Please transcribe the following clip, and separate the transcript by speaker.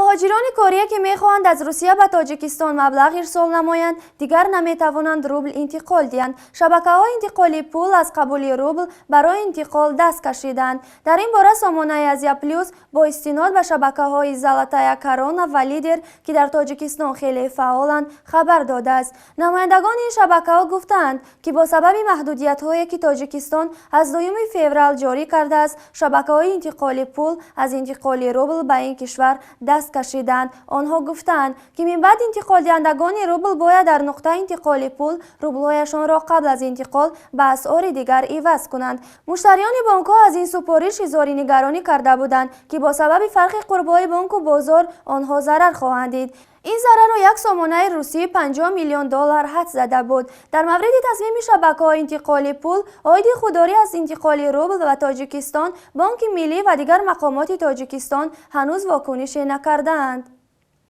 Speaker 1: Муҳоҷирони корие, ки мехоҳанд аз Русия ба Тоҷикистон маблағ ирсол намоянд, дигар наметавонанд рубл интиқол диҳанд. Шабакаҳои интиқоли пул аз қабули рубл барои интиқол даст кашиданд. Дар ин бора сомонаи «Азия Плюс» бо истинод ба шабакаҳои «Золотая Корона» ва «Лидер», ки дар Тоҷикистон хеле фаъоланд, хабар додааст. Намояндагони ин шабакаҳо гуфтаанд, ки бо сабаби маҳдудиятҳое, ки Тоҷикистон аз 2 феврал ҷорӣ кардааст, шабакаҳои интиқоли пул аз интиқоли рубл ба ин кишвар даст кашиданд. Онҳо гуфтаанд, ки минбаъд интиқолдиҳандагони рубл бояд дар нуқтаи интиқоли пул рублҳояшонро қабл аз интиқол ба асъори дигар иваз кунанд. Муштариёни бонкҳо аз ин супориш изҳори нигаронӣ карда буданд, ки бо сабаби фарқи қурбҳои бонку бозор онҳо зарар хоҳанд дид. Ин зарарро як сомонаи русӣ 50 миллион доллар ҳадс зада буд. Дар мавриди тасмими шабакаҳои интиқоли пул оиди худдорӣ аз интиқоли рубл ба Тоҷикистон, Бонки Миллӣ ва дигар мақомоти Тоҷикистон ҳанӯз вокунише накардаанд.